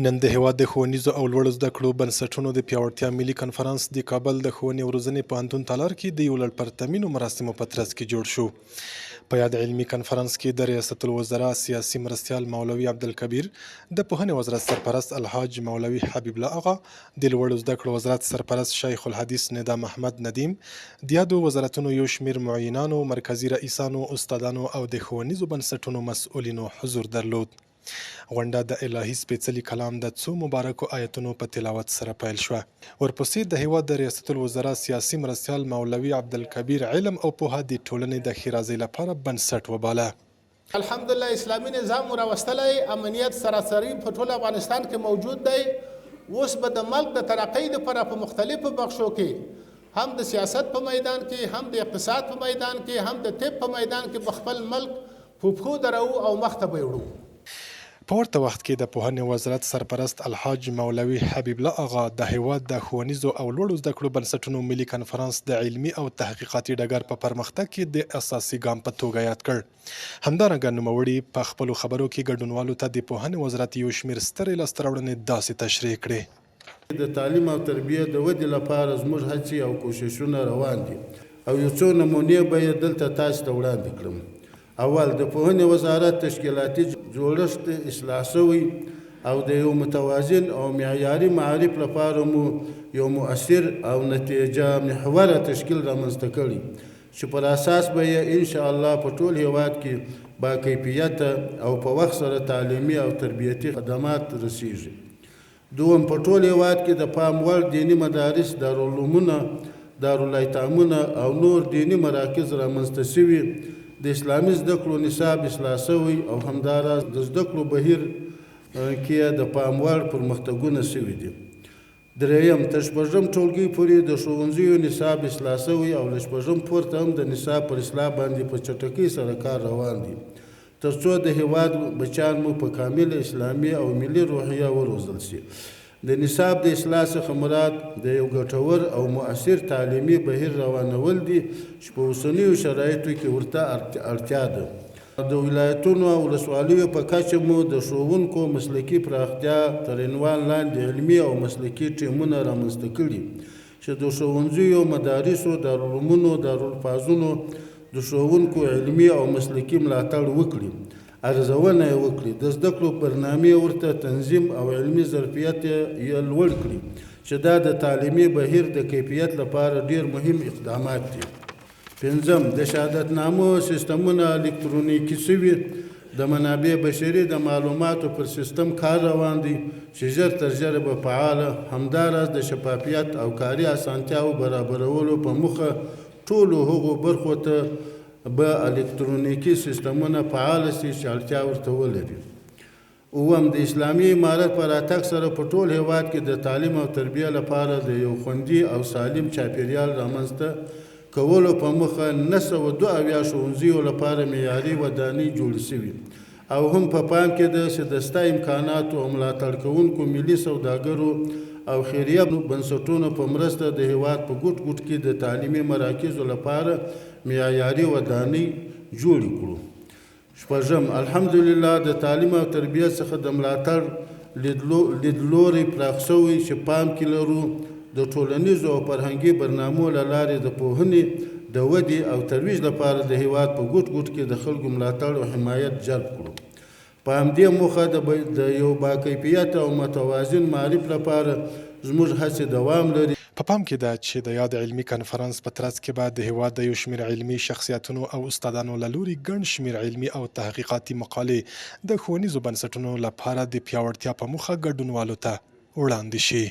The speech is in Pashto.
نن د هېواد د ښوونیزو او لوړو زده کړو بنسټونو د پیاوړتیا ملي کنفرانس د کابل د ښوونې او روزنې پوهنتون تالار کې د یو لړ پرتمینو مراسمو په ترڅ کې جوړ شو. په یاد علمي کنفرانس کې د ریاست الوزرا سیاسي مرستیال مولوي عبدالکبیر، د پوهنې وزارت سرپرست الحاج مولوي حبیب الله اغا، د لوړو زده کړو وزارت سرپرست شیخ الحدیث ندا محمد ندیم، د یادو وزارتونو یو شمېر معینانو، مرکزي رئیسانو، استادانو او د ښوونیزو بنسټونو مسؤلینو حضور درلود. غونډه د الهي سپېڅلي کلام د څو مبارکو آیتونو په تلاوت سره پیل شوه. ورپسې د هېواد د ریاست الوزرا سیاسي مرستیال مولوي عبدالکبیر علم او پوهه د ټولنې د ښېرازۍ لپاره بنسټ وباله. الحمدالله اسلامي نظام مو راوستلی، امنیت سراسري په ټول افغانستان کې موجود دی، اوس به د ملک د ترقۍ لپاره په مختلفو بخشو کې هم د سیاست په میدان کې، هم د اقتصاد په میدان کې، هم د طب په میدان کې به خپل ملک په پښو دروو او مخته به یې وړو. په ورته وخت کې د پوهنې وزارت سرپرست الحاج مولوي حبیب الله اغا د هېواد د ښوونیزو او لوړو زده کړو بنسټونو ملي کنفرانس د علمي او تحقیقاتي ډګر په پرمختګ کې د اساسي ګام په توګه یاد کړ. همدارنګه نوموړي په خپلو خبرو کې ګډونوالو ته د پوهنې وزارت یو شمېر سترې لاسته راوړنې داسې تشریح کړې. د تعلیم او تربیې د ودې لپاره زموږ هڅې او کوششونه روان دي او یو څو نمونې به یې دلته تاسې ته وړاندې کړم. اول، د پوهنې وزارت تشکیلاتي جوړښت اصلاح شوی او د یو متوازن او معیاري معارف لپاره مو یو مؤثر او نتیجه محوره تشکیل رامنځته کړی چې پر اساس به یې ان شاء الله په ټول هېواد کې باکیفیته او په وخت سره تعلیمي او تربیتي خدمات رسیږي. دوم، په ټول هېواد کې د پام وړ دیني مدارس، دارالعلومونه، دارالایتامونه او نور دیني مراکز رامنځته شوي، د اسلامي زده کړو نصاب اصلاح شوی او همداراز د زده کړو بهیر کې د پام وړ پرمختګونه شوي دي. درېیم، تر شپږم ټولګي پورې د ښوونځیو نصاب اصلاح شوی او له شپږم پورته هم د نصاب پر اصلاح باندې په چټکۍ سره کار روان دی. تر څو د هېواد بچیان مو په کامله اسلامي او ملي روحیه وروزل شي. د نصاب د اصلاح څخه مراد د یو ګټور او مؤثر تعلیمي بهیر روانول دي چې په اوسنیو شرایطو کې ورته اړتیا ده. د ولایتونو او ولسوالیو په کچه مو د ښوونکو مسلکي پراختیا تر عنوان لاندې علمي او مسلکي ټیمونه رامنځته کړي چې د ښوونځیو، مدارسو، دارالعلومونو، دارالفاظونو د ښوونکو علمي او مسلکي ملاتړ وکړي، ارزونه یې وکړي، د زده کړو برنامې ورته تنظیم او علمي ظرفیت یې لوړ کړي چې دا د تعلیمي بهیر د کیفیت لپاره ډېر مهم اقدامات دي. پنځم، د شهادتنامو سیستمونه الکترونیکي شوي، د منابع بشري د معلوماتو پر سیستم کار روان دی چې ژر تر ژره به فعاله، همداراز د شفافیت او کاري اسانتیاوو برابرولو په موخه ټولو هغو برخو ته به الکترونیکي سیستمونه فعال شي چې اړتیا ورته ولري. اووم، د اسلامي امارت په راتګ سره په ټول هېواد کې د تعلیم او تربیې لپاره د یو خوندي او سالم چاپېریال رامنځته کولو په موخه 972 ښوونځیو لپاره معیاري ودانۍ جوړې شوي او هم په پام کې ده چې د شته امکاناتو او ملاتړ کوونکو ملي سوداګرو او خیریه بنسټونو په مرسته د هېواد په ګوټ ګوټ کې د تعلیمي مراکزو لپاره معیاري ودانۍ جوړې کړو. شپږم، الحمدلله د تعلیم او تربیې څخه د ملاتړ لیدلوری پراخ شوی چې پام کې لرو د ټولنیزو او فرهنګي برنامو له لارې د پوهنې د ودې او ترویج لپاره د هېواد په ګوټ ګوټ کې د خلکو ملاتړ او حمایت جلب کړو. په همدې موخه د یو باکیفیته او متوازن معارف لپاره زموږ هڅې دوام لري. په پام کې ده چې د یاد علمي کنفرانس په ترڅ کې به د هېواد د یو شمېر علمي شخصیتونو او استادانو له لوري ګڼ شمېر علمي او تحقیقاتي مقالې د ښوونیزو بنسټونو لپاره د پیاوړتیا په موخه ګډونوالو ته وړاندې شي.